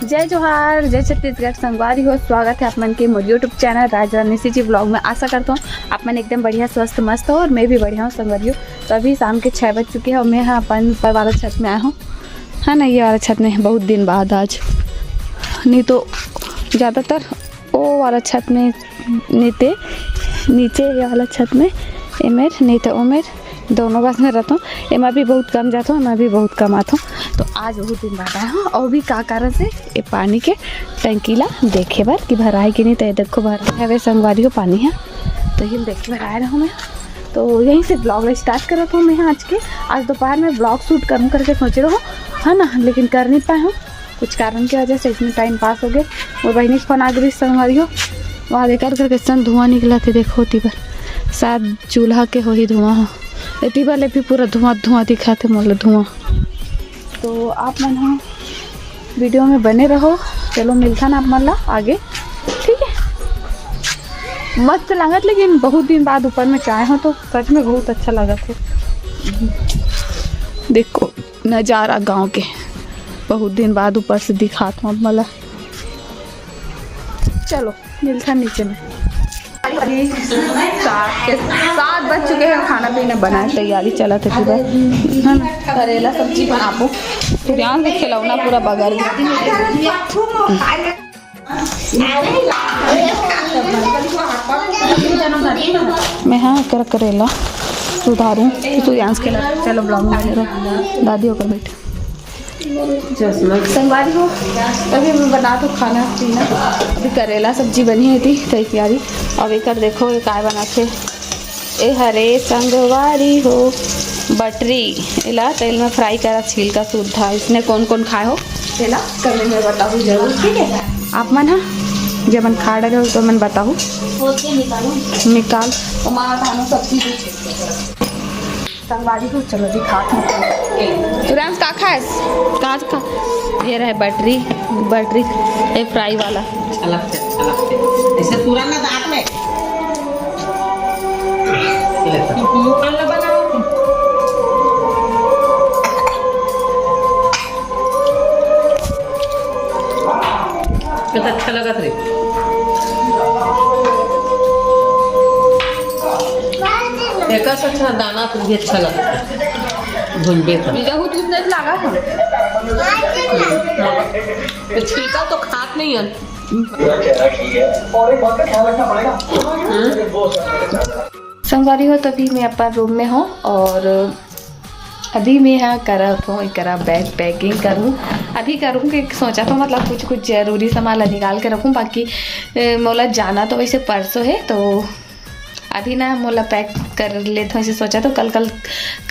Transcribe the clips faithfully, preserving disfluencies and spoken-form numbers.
जय जोहार, जय छत्तीसगढ़ संगवारी हो। स्वागत है आप मन के मोर YouTube चैनल राज रानी सी जी ब्लॉग में। आशा करता हूँ आप मन एकदम बढ़िया, स्वस्थ, मस्त हो और मैं भी बढ़िया हूँ संगवारी हो। तो अभी शाम के छः बज चुके हैं और मैं यहाँ अपन ऊपर वाला छत में आया हूँ, है ना, ये वाला छत में। बहुत दिन बाद आज, नहीं तो ज़्यादातर वो वाला छत में, नीचे, नीचे ये वाला छत में, एमेर नहीं तो ओमेर, दोनों बस में रहता हूँ। एमा भी बहुत कम जाता हूँ, एमा भी बहुत कम आता हूँ। तो आज बहुत दिन बाद आया हूँ और भी का कारण से ये पानी के टंकी ला देखे बर कि भराए कि नहीं। तो ये देखो भरा हवे संगवारी हो पानी है, तो ये देखे बर आए रहूँ मैं। तो यहीं से ब्लॉग स्टार्ट करत हूँ मैं आज के। आज दोपहर में ब्लॉग शूट करूँ करके सोचे रहूँ, है ना, लेकिन कर नहीं पाए हूँ कुछ कारण की वजह से। इसमें टाइम पास हो गए। मोर बहिनी के फोन आ गई संगवारी हो, वहाँ देखा कर कैसन धुआं निकला थे। देखो ती बर शायद चूल्हा के होही धुआं हो। एती बर ले भी पूरा धुआं धुआं दिखा थे मोला धुआं। तो आप मन ह वीडियो में बने रहो। चलो मिलथन आप मन ला आगे, ठीक है। मस्त लागत, लेकिन बहुत दिन बाद ऊपर में चाहे हो तो सच में बहुत अच्छा लागत है। देखो नज़ारा गांव के, बहुत दिन बाद ऊपर से दिखात हूँ आप मन ला। चलो मिलथन नीचे में। सात के, सात बज चुके हैं, खाना पीना बनाए तैयारी चलत है पूरा, है ना। करेला सब्जी बनाबो। सूर्यांश के खिलौना पूरा बगल में। मैं हाँ कर करेला सुधारूं। सूर्यांश के ला-, चलो ब्लॉग में बने रहो। दादी होकर बैठे। संगवारी हो, तभी मैं बना तो खाना पीना। अभी करेला सब्जी बनी है थी तैयारी। अब एकर देखो ये काय बनाथे। ए हरे संगवारी हो बटरी, एला तेल में फ्राई करा, छिलका सुद्धा। इसने कौन कौन खाए हो तेला कमेंट में बताहू जरूर, ठीक है। आप मन हा जेमन खा डरे हो तो मन बताहू। निकाल। तो माँ खानो सब्जी संगवारी हो, चलो दिखा। तुरंत का खाएस? काज खा। ये रहे बटरी, बटरी, ये फ्राई वाला। अच्छा लगता है, अच्छा लगता है। ऐसे पूरा ना दांत में। ले। मुंह काला बनाओ। ये तो अच्छा लगत रे। एकर से अच्छा दाना भी अच्छा लगता है। भुनबे तो। मीठा कुछ नहीं लगा है। तो छिलका तो खात नहीं है। संगवारी हो, तभी मैं अपन रूम में हूँ और अभी मैं यहाँ करत हूँ, एकरा बैग पैकिंग करूँ। अभी करूँ कि सोचा तो मतलब कुछ कुछ जरूरी सामान ला निकाल के रखूँ, बाकी ए, मोला जाना तो वैसे परसों है, तो अभी ना मोला पैक कर लेत हूँ, ऐसे सोचा तो कल, कल,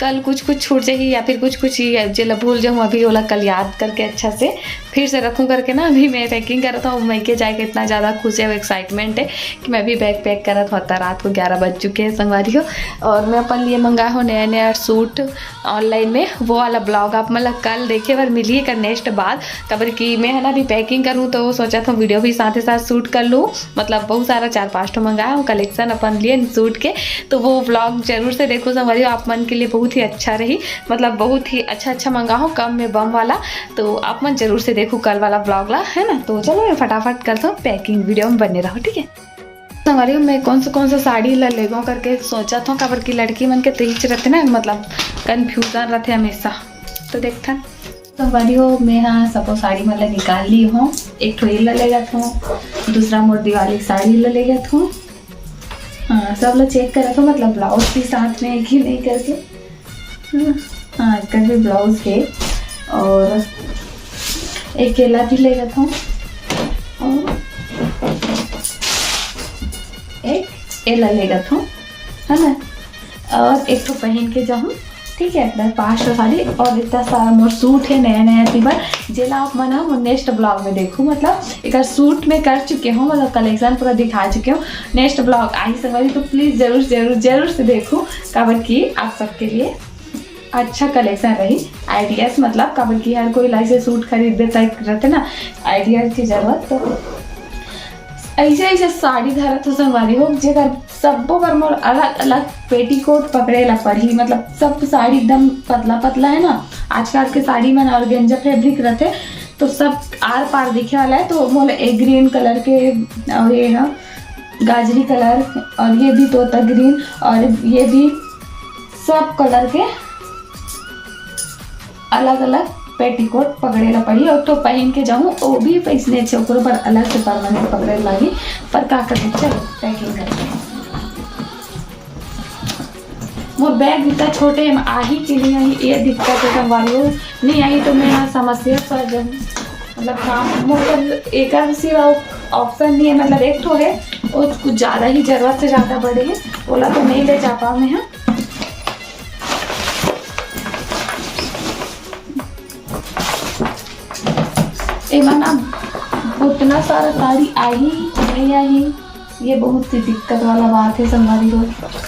कल कुछ कुछ छूट जाही या फिर कुछ कुछ ही जेला भूल जाऊँ, अभी ओला कल याद करके अच्छा से फिर से रखूँ करके ना अभी मैं पैकिंग करत हूँ। मइके जाए के इतना ज़्यादा खुशी है, एक्साइटमेंट है कि मैं अभी बैग पैक करत हूँ। रात को ग्यारह बज चुके हैं संगवारी हो, और मैं अपन लिए मंगा हूँ नया नया सूट ऑनलाइन में। वो वाला ब्लॉग आप मन ला कल देखे बर मिली एकर नेक्स्ट बाद, काबर कि मैं है ना अभी पैकिंग करूँ तो सोचा था वीडियो भी साथ ही साथ शूट कर लूँ। मतलब बहुत सारा चार पाँच ठो मंगाया हूँ कलेक्शन अपन लिए सूट के, तो वो ब्लॉग जरूर से देखो संगवारी हो, आप मन के लिए बहुत ही अच्छा रही। मतलब बहुत ही अच्छा अच्छा मंगा हूँ कम में बम वाला, तो आप मन जरूर से देखो कल वाला ब्लॉग ला, है ना। तो चलो मैं फटाफट करता हूँ पैकिंग, वीडियो में बने रहो, ठीक है। संगवारी हो, मैं कौन सा कौन सा साड़ी ला लेगो करके सोचत हूँ, काबर कि लड़की मन के तीच रहते ना, मतलब कन्फ्यूजन रहते हमेशा। तो देखथन संगवारी हो, मैं हाँ सबो साड़ी मन ला निकाल ली हूँ। एक ठो ये ला लेगत हूँ, दूसरा मोर दिवाली साड़ी ला लेगत हूँ। हाँ, सब ला चेक करत हूँ, मतलब ब्लाउज भी साथ में है कि नहीं करके। हाँ, हाँ, इसका भी ब्लाउज है। और एक केला भी लेगत हूँ और एक एला लेगत हूँ, है ना। और एक ठो पहन के जाऊँ, ठीक है। बस पाँच ठो साड़ी और इतना सारा मोर सूट है नया नया तिबर, जेला आप मन ह मोर नेक्स्ट ब्लॉग में देखू। मतलब एक सूट में कर चुके हूँ, मतलब कलेक्शन पूरा दिखा चुके हूँ। नेक्स्ट ब्लॉग आई संगवारी तो प्लीज जरूर जरूर जरूर से देखू, काबर कि आप सबके लिए अच्छा कलेक्शन रही। आइडियाज मतलब काबर कि हर कोई लाइक से सूट खरीद देता रहते ना, आइडियाज की जरूरत। तो ऐसे ऐसे साड़ी धरत हो संगवारी हो, जेकर सब्बो बर मोर अलग अलग पेटीकोट पकड़े ला पड़ही। मतलब सब साड़ी एकदम पतला पतला है ना, आजकल के साड़ी मन ऑर्गेंजा फैब्रिक रहते, तो सब आर पार दिखे वाला है। तो मोला एक ग्रीन कलर के, और ये है गाजरी कलर, और ये भी तोता ग्रीन, और ये भी सब कलर के अलग-अलग पेटीकोट पकड़े ला पड़ी, और तो पहन के जाऊँ, वो भी पैसने अच्छे, ओकरो पर अलग से परमानेंट पकड़े लागी, पर का करते, चलो पैकिंग करते हैं। मोर बैग इतना छोटे में आही कि नहीं आही, ये दिक्कत है संगवारी हो। नहीं आही तो मैं यहाँ समस्या पर जब, मतलब, काम मोर एकर सिवा ऑप्शन नहीं है, मतलब एक ठो है, वो कुछ ज़्यादा ही जरूरत से ज़्यादा बड़े है, ओला तो नहीं ले जा पाऊँ मैं। हाँ, एमा ना उतना सारा साड़ी आही नहीं आही, ये बहुत ही दिक्कत वाला बात है संगवारी हो।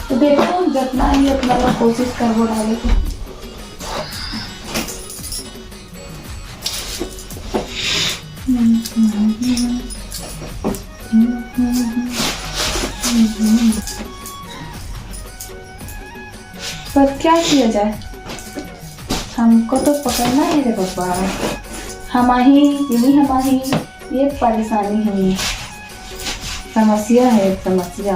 तो देखो, जितना ही अपना लोग कोशिश करबो डाले के। पर क्या किया जाए, हमको तो पकड़ना है रे बाबा। हम आही कि नहीं हम आही, ये परेशानी है, समस्या है, समस्या।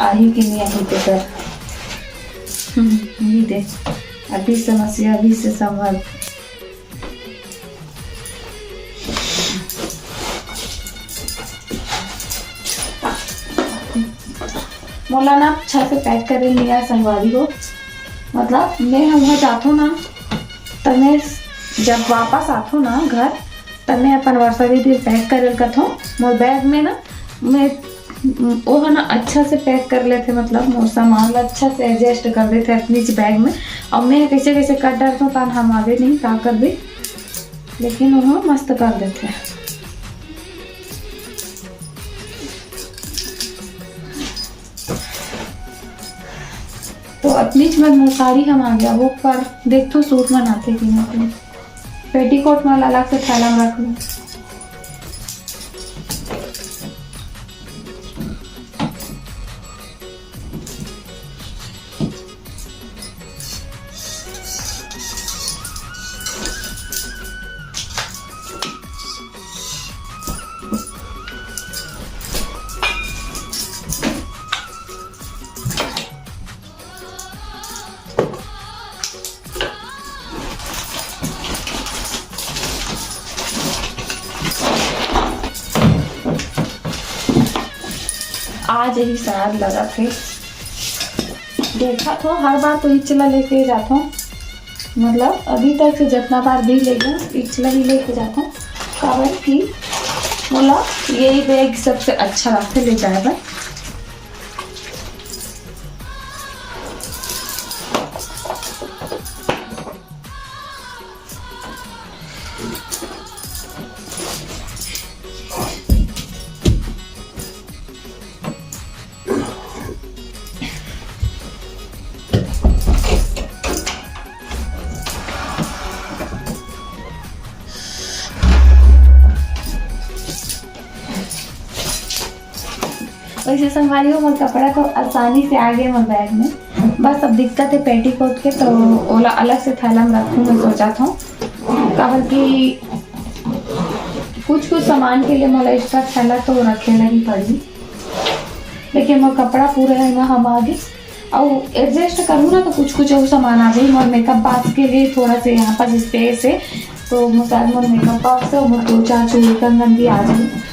आही कि नहीं आही तो कर। हम्म, ये दे, अभी समस्या अभी से संभल। मोला ना अच्छा से पैक करे नहीं आए संगवारी हो। मतलब मैं वहाँ जाथो ना, त मैं जब वापस आथो ना घर, त मैं अपन वर्षा दीदी पैक करे ल कथो। मोर बैग में ना मैं, वो है ना, अच्छा से पैक कर लेथे, मतलब मोर सामान ला अच्छा से एडजस्ट कर देथे अपनी बैग में। और मैं कैसे कैसे कर डालथो, तान हम आगे नहीं का कर दे, लेकिन वो मस्त कर देथे। तो अपनीच मन मोर साड़ी हम आ गया वो, पर देखथो सूट मन आथे कि नहीं। पेटीकोट मन अलग से थैला में रख लूँ। आज ही साग लगा थे। देखा तो हर बार तो इचला लेके जाता हूँ, मतलब अभी तक से जितना बार भी ले गया, इचला ही लेके जाता हूँ। काबर कि मोला यही बैग सबसे अच्छा लगता ले जाए बर। वैसे संगवारी हो, मोर कपड़ा तो आसानी से आ गए मोर बैग में। बस अब दिक्कत है पेटीकोट के, तो ओला अलग से थैला में रखूँ मैं सोचा था, काबर कि कुछ कुछ सामान के लिए मोला एक्स्ट्रा थैला तो रखे ला ही पड़ी, लेकिन मोर कपड़ा पूरा है ना हम आगे। और एडजस्ट करूँ ना तो कुछ कुछ और सामान आ जाए। मोर मेकअप बॉक्स के लिए थोड़ा सा यहाँ पर स्पेस है, तो मोर शायद मोर मेकअप बॉक्स है, मोर दो चार चूड़ी कंगन भी आ जाए।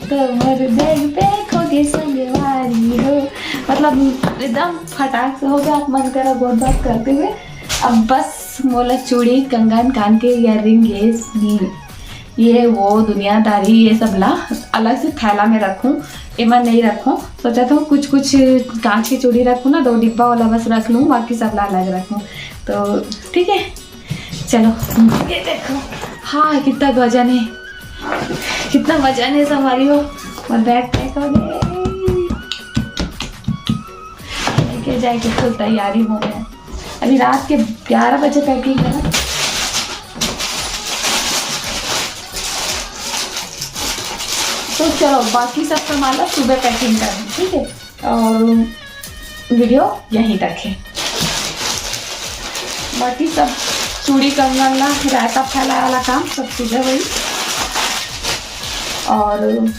तो मोर बैग पैक हो गए संगवारी हो, मतलब एकदम फटाक से हो गया। आप मन करा गोठ बात करते हुए, अब बस मोला चूड़ी, कंगन, कान के ईयररिंग, ये नी, ये वो दुनियादारी, ये सब ला अलग से थैला में रखूँ, एमा नहीं रखूँ। सोचा था कुछ कुछ कांच की चूड़ी रखूँ ना, दो डिब्बा वाला बस रख लूँ, बाकी सब ला अलग रखूँ। तो ठीक है, चलो। ये देखो, हाँ, कितना वजन है, कितना वजन है संगवारी हो। और बैग पैक हो गए। के जाए के फुल तैयारी हो गया। अभी रात के ग्यारह बजे पैकिंग है ना, तो चलो बाकी सब सामान ला सुबह पैकिंग करना, ठीक है। और वीडियो यहीं तक है। बाकी सब चूड़ी कंगन ला, रायता फैलाए वाला काम सब सुबह वही। और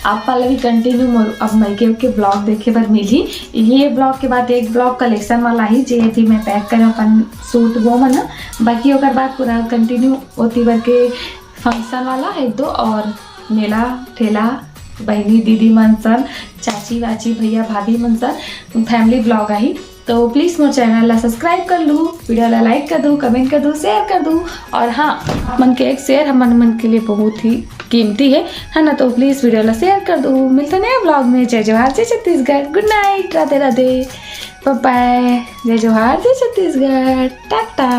आप पाला भी कंटिन्यू मोर अब मइके के ब्लॉग देखे बर मिलही। ये ब्लॉग के बाद एक ब्लॉग कलेक्शन वाला ही, जे अभी मैं पैक करें अपन सूट वो मन ह। बाकी ओकर बाद पूरा कंटिन्यू ओती बर के फंक्शन वाला एक दो और मेला ठेला, बहिनी दीदी मन सन, चाची वाची भैया भाभी मन सन फैमिली ब्लॉग आही। तो प्लीज मोर चैनल ला सब्सक्राइब कर लू, वीडियो ला लाइक कर दू, कमेंट कर दू, शेयर कर दू। और हाँ, आप मन के एक शेयर हमन मन के लिए बहुत ही कीमती है, है ना? तो प्लीज वीडियो ला शेयर कर दू। मिलते नए ब्लॉग में। जय जोहार, जय छत्तीसगढ़, गुड नाइट, राधे राधे, बाय बाय। जय जोहार, जय छत्तीसगढ़, टाटा।